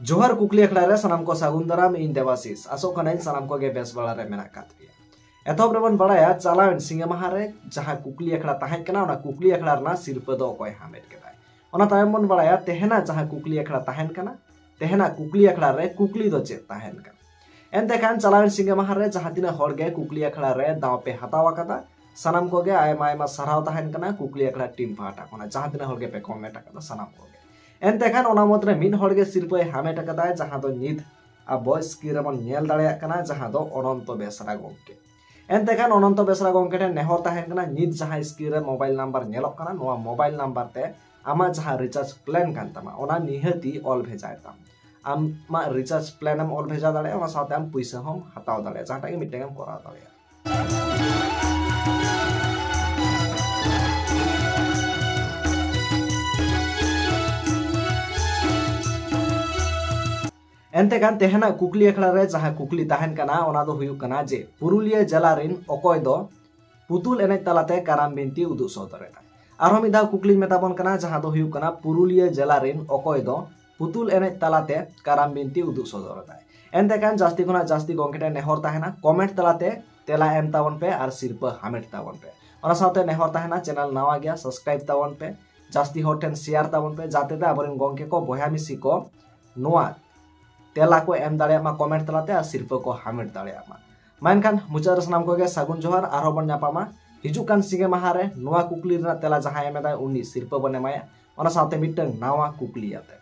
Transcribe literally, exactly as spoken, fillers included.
ᱡᱚᱦᱟᱨ ᱠᱩᱠᱞᱤ ᱟᱠᱷᱲᱟ ᱨᱮ ᱥᱟᱱᱟᱢ ᱠᱚ ᱥᱟᱹᱜᱩᱱ ᱫᱟᱨᱟᱢ, ᱤᱧ ᱫᱮᱵᱟᱥᱤᱥ᱾ ᱟᱥᱚᱜ ᱠᱟᱹᱱᱟᱹᱧ ᱥᱟᱱᱟᱢ ᱠᱚᱜᱮ ᱵᱮᱥ ᱵᱟᱲᱟ ᱨᱮ ᱢᱮᱱᱟᱜ ᱟᱠᱟᱫ ᱯᱮᱭᱟ᱾ ᱮᱛᱚᱦᱚᱵ ᱨᱮᱵᱚᱱ ᱵᱟᱲᱟᱭᱟ, ᱪᱟᱞᱟᱣᱮᱱ ᱥᱤᱸᱜᱮ ᱢᱟᱦᱟ ᱨᱮ ᱡᱟᱦᱟᱸ ᱠᱩᱠᱞᱤ ᱟᱠᱷᱲᱟ ᱛᱟᱦᱮᱸ ᱠᱟᱱᱟ, ᱚᱱᱟ ᱠᱩᱠᱞᱤ ᱟᱠᱷᱲᱟ ᱨᱮᱱᱟᱜ ᱥᱤᱨᱯᱟᱹ ᱫᱚ ᱚᱠᱚᱭ ᱦᱟᱢᱮᱴ ᱠᱮᱫᱟᱭ᱾ ᱚᱱᱟ ᱛᱟᱭᱚᱢ ᱵᱚᱱ ᱵᱟᱲᱟᱭᱟ ᱛᱮᱦᱮᱧᱟᱜ ᱡᱟᱦᱟᱸ ᱠᱩᱠᱞᱤ ᱟᱠᱷᱲᱟ ᱛᱟᱦᱮᱱ ᱠᱟᱱᱟ, ᱛᱮᱦᱮᱧᱟᱜ ᱠᱩᱠᱞᱤ ᱟᱠᱷᱲᱟ ᱨᱮ ᱠᱩᱠᱞᱤ ᱫᱚ ᱪᱮᱫ ᱛᱟᱦᱮᱱ ᱠᱟᱱᱟ᱾ ᱮᱱᱛᱮ ᱠᱷᱟᱱ ᱪᱟᱞᱟᱣᱮᱱ ᱥᱤᱸᱜᱮ ᱢᱟᱦᱟ ᱨᱮ ᱡᱟᱦᱟᱸ ᱛᱤᱱᱟᱹᱜ ᱦᱚᱲ ᱜᱮ ᱠᱩᱠᱞᱤ ᱟᱠᱷᱲᱟ ᱨᱮ ᱫᱟᱣ ᱯᱮ ᱦᱟᱛᱟᱣ ᱟᱠᱟᱫᱟ, ᱥᱟᱱᱟᱢ ᱠᱚᱜᱮ ᱟᱭᱢᱟ ᱟᱭᱢᱟ ᱥᱟᱨᱦᱟᱣ ᱛᱟᱦᱮᱱ ᱠᱟᱱᱟ ᱠᱩᱠᱞᱤ ᱟᱠᱷᱲᱟ ᱴᱤᱢ ᱯᱟᱦᱴᱟ ᱠᱷᱚᱱᱟᱜ, ᱡᱟᱦᱟᱸ ᱛᱤᱱᱟᱹᱜ ᱦᱚᱲ ᱜᱮ ᱯᱮ ᱠᱚᱢᱮᱱᱴ ᱟᱠᱟᱫᱟ ᱥᱟᱱᱟᱢ ᱠᱚᱜᱮ᱾ ᱮᱱᱛᱮ ᱠᱷᱟᱱ ᱚᱱᱟ ᱢᱩᱫᱽᱨᱮ ᱢᱤᱫ ᱦᱚᱲ ᱜᱮ ᱥᱤᱨᱯᱟᱹᱭ ᱦᱟᱢᱮᱴ ᱟᱠᱟᱫᱟᱭ, ᱡᱟᱦᱟᱸ ᱫᱚ ᱱᱤᱛ ᱟᱵᱚ ᱥᱠᱨᱤᱱ ᱨᱮᱵᱚᱱ ᱧᱮᱞ ᱫᱟᱲᱮᱭᱟᱜ ᱠᱟᱱᱟ, ᱡᱟᱦᱟᱸ ᱫᱚ ᱚᱱᱚᱱᱛᱚ ᱵᱮᱥᱨᱟ ᱜᱚᱢᱠᱮ᱾ ᱮᱱᱛᱮ ᱠᱷᱟᱱ ᱚᱱᱚᱱᱛᱚ ᱵᱮᱥᱨᱟ ᱜᱚᱢᱠᱮ ᱴᱷᱮᱱ ᱱᱮᱦᱚᱨ ᱛᱟᱦᱮᱱ ᱠᱟᱱᱟ, ᱱᱤᱛ ᱡᱟᱦᱟᱸ ᱥᱠᱨᱤᱱ ᱨᱮ ᱢᱳᱵᱟᱭᱤᱞ ᱱᱟᱢᱵᱟᱨ ᱧᱮᱞᱚᱜ ᱠᱟᱱᱟ, ᱱᱚᱣᱟ ᱢᱳᱵᱟᱭᱤᱞ ᱱᱟᱢᱵᱟᱨ ᱛᱮ ᱟᱢᱟᱜ ᱡᱟᱦᱟᱸ ᱨᱤᱪᱟᱨᱡᱽ ᱯᱞᱮᱱ ᱠᱟᱱ ᱛᱟᱢᱟ, ᱚᱱᱟ ᱱᱤᱦᱟᱹᱛᱤ ᱚᱞ ᱵᱷᱮᱡᱟᱭ ᱛᱟᱢ᱾ ᱟᱢᱟᱜ ᱨᱤᱪᱟᱨᱡᱽ ᱯᱞᱮᱱ ᱮᱢ ᱚᱞ ᱵᱷᱮᱡᱟ ᱫᱟᱲᱮᱭᱟᱜᱼᱟ, ᱚᱱᱟ ᱥᱟᱶᱛᱮ ᱟᱢ ᱯᱩᱭᱥᱟᱹ ᱦᱚᱸᱢ ᱦᱟᱛᱟᱣ ᱫᱟᱲᱮᱭᱟᱜᱼᱟ, ᱡᱟᱦᱟᱸᱴᱟᱜ ᱜᱮ ᱢᱤᱫᱴᱮᱱ ᱮᱢ ᱠᱚᱨᱟᱣ ᱫᱟᱲᱮᱭᱟᱜᱼᱟ᱾ ᱮᱱᱛᱮ ᱠᱷᱟᱱ ᱛᱮᱦᱮᱧᱟᱜ ᱠᱩᱠᱞᱤ ᱟᱠᱷᱲᱟ ᱨᱮ ᱡᱟᱦᱟᱸ ᱠᱩᱠᱞᱤ ᱛᱟᱦᱮᱱ ᱠᱟᱱᱟ, ᱚᱱᱟ ᱫᱚ ᱦᱩᱭᱩᱜ ᱠᱟᱱᱟ ᱡᱮ ᱯᱩᱨᱩᱞᱤᱭᱟᱹ ᱡᱮᱞᱟ ᱨᱤᱱ ᱚᱠᱚᱭ ᱫᱚ ᱯᱩᱛᱩᱞ ᱮᱱᱮᱡ ᱛᱟᱞᱟᱛᱮ ᱠᱟᱨᱟᱢ ᱵᱤᱱᱛᱤ ᱩᱫᱩᱜ ᱥᱚᱫᱚᱨ ᱮᱫᱟᱭ? ᱟᱨᱦᱚᱸ ᱢᱤᱫ ᱫᱷᱟᱣ ᱠᱩᱠᱞᱤᱧ ᱢᱮᱛᱟ ᱵᱚᱱ ᱠᱟᱱᱟ, ᱡᱟᱦᱟᱸ ᱫᱚ ᱦᱩᱭᱩᱜ ᱠᱟᱱᱟ ᱯᱩᱨᱩᱞᱤᱭᱟᱹ ᱡᱮᱞᱟ ᱨᱤᱱ ᱚᱠᱚᱭ ᱫᱚ ᱯᱩᱛᱩᱞ ᱮᱱᱮᱡ ᱛᱟᱞᱟᱛᱮ ᱠᱟᱨᱟᱢ ᱵᱤᱱᱛᱤ ᱩᱫᱩᱜ ᱥᱚᱫᱚᱨ ᱮᱫᱟᱭ? ᱮᱱᱛᱮ ᱠᱷᱟᱱ ᱡᱟᱹᱥᱛᱤ ᱠᱷᱚᱱᱟᱜ ᱡᱟᱹᱥᱛᱤ ᱜᱚᱢᱠᱮ ᱴᱷᱮᱱ ᱱᱮᱦᱚᱨ ᱛᱟᱦᱮᱱᱟ, ᱠᱚᱢᱮᱱᱴ ᱛᱟᱞᱟᱛᱮ ᱛᱮᱞᱟ ᱮᱢ ᱛᱟᱵᱚᱱ ᱯᱮ ᱟᱨ ᱥᱤᱨᱯᱟᱹ ᱦᱟᱢᱮᱴ ᱛᱟᱵᱚᱱ ᱯᱮ᱾ ᱚᱱᱟ ᱥᱟᱶᱛᱮ ᱱᱮᱦᱚᱨ ᱛᱟᱦᱮᱱᱟ, ᱪᱮᱱᱮᱞ ᱱᱟᱣᱟ ᱜᱮᱭᱟ, ᱥᱟᱵᱥᱠᱨᱟᱭᱤᱵ ᱛᱟᱵᱚᱱ ᱯᱮ, ᱡᱟᱹᱥᱛᱤ ᱦᱚᱲ ᱴᱷᱮᱱ ᱥᱮᱭᱟᱨ ᱛᱟᱵᱚᱱ ᱯᱮ, ᱡᱟᱛᱮ ᱛᱮ ᱟᱵᱚᱨᱮᱱ ᱜᱚᱢᱠᱮ ᱠᱚ ᱵᱚᱭᱦᱟ ᱢᱤᱥᱤ ᱠᱚ ᱱᱚᱣᱟ ᱛᱮᱞᱟ ᱠᱚ ᱮᱢ ᱫᱟᱲᱮᱭᱟᱜ ᱢᱟ ᱠᱚᱢᱮᱱᱴ ᱛᱟᱞᱟᱛᱮ ᱟᱨ ᱥᱤᱨᱯᱟᱹ ᱠᱚ ᱦᱟᱢᱮᱴ ᱫᱟᱲᱮᱭᱟᱜ ᱢᱟ᱾ ᱢᱟ ᱮᱱᱠᱷᱟᱱ ᱢᱩᱪᱟᱹᱫ ᱨᱮ ᱥᱟᱱᱟᱢ ᱠᱚᱜᱮ ᱥᱟᱹᱜᱩᱱ ᱡᱚᱦᱟᱨ᱾ ᱟᱨᱦᱚᱸ ᱵᱚᱱ ᱧᱟᱯᱟᱢᱟ ᱦᱤᱡᱩᱜ ᱠᱟᱱ ᱥᱤᱸᱜᱮ ᱢᱟᱦᱟ ᱨᱮ᱾ ᱱᱚᱣᱟ ᱠᱩᱠᱞᱤ ᱨᱮᱱᱟᱜ ᱛᱮᱞᱟ ᱡᱟᱦᱟᱸᱭ ᱮᱢ ᱮᱫᱟᱭ, ᱩᱱᱤ ᱥᱤᱨᱯᱟᱹ ᱵᱚᱱ ᱮᱢᱟᱭᱟ, ᱚᱱᱟ ᱥᱟᱶᱛᱮ ᱢᱤᱫᱴᱟᱝ ᱱᱟᱣᱟ ᱠᱩᱠᱞᱤ ᱟᱛᱮ᱾